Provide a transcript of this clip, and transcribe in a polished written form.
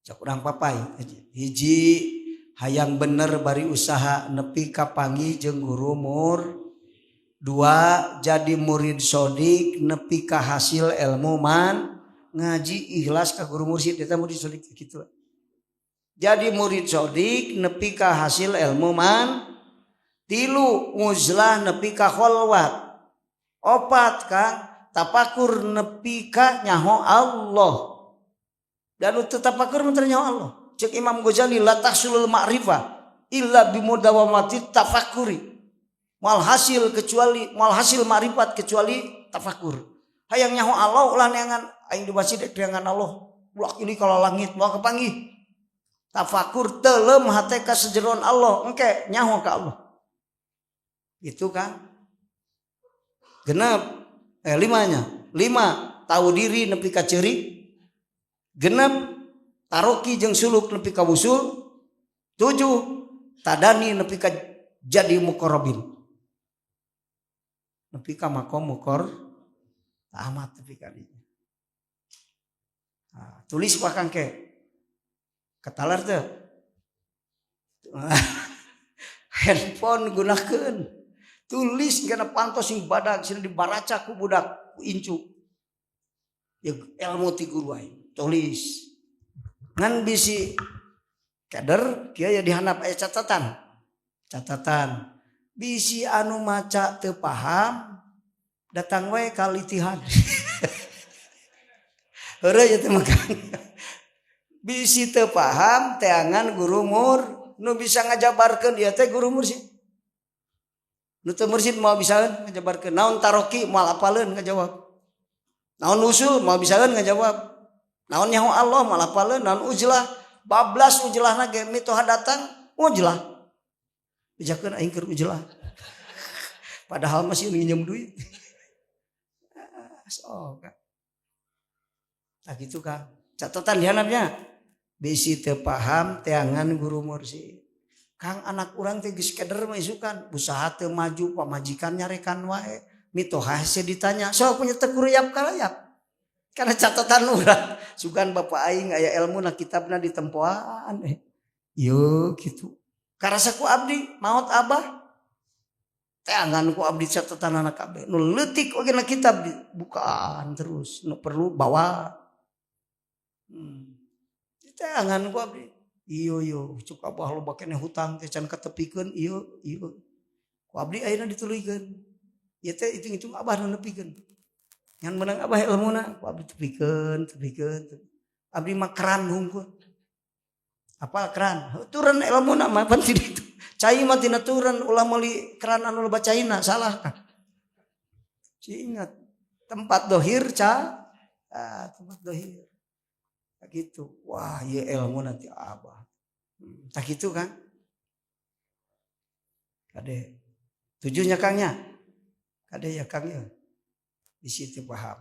Cek urang papai hiji, hayang bener bari usaha nepi ka panggih jeung guru mur. Dua, jadi murid sodik nepi ka hasil ilmu man ngaji ikhlas ka guru mursyid, eta murid sodik kitu. Jadi murid sodik nepi ka hasil ilmu man. Tilu, uzlah nepi ka kholwat. Opat, Kang, tapakur nepi ka nyaho Allah. Dan untuk tapakur mah nyaho Allah. Cek Imam Ghazali, la tahsulul ma'rifah illa bimudawamati tafakuri. Moal hasil kecuali, moal hasil ma'rifat kecuali tafakur. Hayang nyaho Allah, ulah neangan aing di masjid neangan Allah. Ulah ini kalau langit moal kepanggih. Tafakur, telem hate ka sejeron Allah, engke nyaho ka Allah. Itu kan. Genep, limanya. Lima, tahu diri nepi ka ceurik. Genep, taroki jeung suluk nepi ka wusul. Tujuh, tadani nepi ka jadi mukorobin, nepi ka makom mukor tamat nepi ka dinya. Nah, tulis Pak Kangke katalar teh, handphone gunakan, tulis karena pantos sing badag sing dibaraca ku budak, ku incu ya, ilmu ti guru aing. Tulis ngan bisi keder kieu ya, dihandap aya catatan. Catatan bisi anu maca teu paham, datang wae ka litihan. Heureuy teh makan bisi teu paham, teangan guru mur nu bisa ngajabarkeun ieu teh guru mursyid. Nu teu mursyid moal bisa ngajabarkeun naon taroki, moal apaleun ngajawab naon usul, moal bisaeun ngajawab naon nyaho Allah, moal apaleun naon uzlah. Bablas uzlahna ge, mitoha datang uzlah, bejakeun aing keur uzlah, padahal masih nginjem duit. So nah gitu kan, catatan dihandapnya bisi teu paham, teangan guru mursyid. Kang, anak urang teh geus keder mah isukan usaha teu maju, pamajikan nyarekan wae, mitoha hese ditanya, sok punya teu kuruyap kalayap karena catatan urang. Sugan bapak aing aya ilmu na kitabna ditempoan, yo gitu karasa ku abdi maot abah, teangan ku abdi catatan anak kabeh nu leutik oge na kitab dibukaan terus, nu perlu bawa. Teangan ku abdi, iyo yo cuk abah loba keneh hutang teh can katepikeun, iyo iyo ku abdi ayeuna dituluykeun ieu teh, hitung-hitung abah nu nepikeun ngan menang abah ilmuna ku abdi tepikeun tepikeun. Abdi mah keran hungkul, apa keran turun ilmuna mah pan itu cai mah tina turun. Ulah meuli keran anu loba caina, salah kan. Ingat tempat dohir ca, ah, tempat dohir gitu. Wah, ya ilmu nanti abah. Tak gitu kan. Kade tujuhnya, Kangnya, kade ya, Kang, ya di situ paham.